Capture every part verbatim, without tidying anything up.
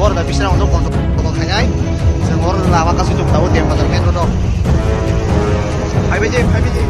Oro da bisna ono kondo kondo khainai. Chwng oro lama kasu tuk tabo tem bazar main road o. Phaibai je, phaibai je.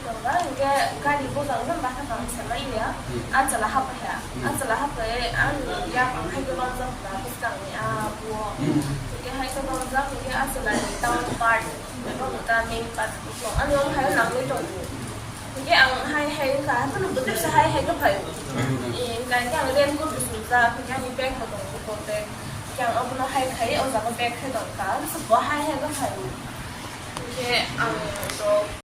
Tongba, hingke gari bojak jang bakha tang se manya. Hmm. Achwla hapkha, hmm, ang yapang hai khe bangjak kha bwskangni a buo. Hmm. Hingke hai khe bangjak, hingke achwla ni town part, abo ta main part buo. Ani oro hai nangwi tongo. Hingke ang hai hai wngkha, haphano bwtwi se hai hai khe phaio. Hmm. Eh, hingke ang raincoat bo sumjak, hingke ani bag bo tongo, bag. Hingke ang abono hai khai, o jaga bag khai tongkha, bo hai hai khe phaio. Hingke ang to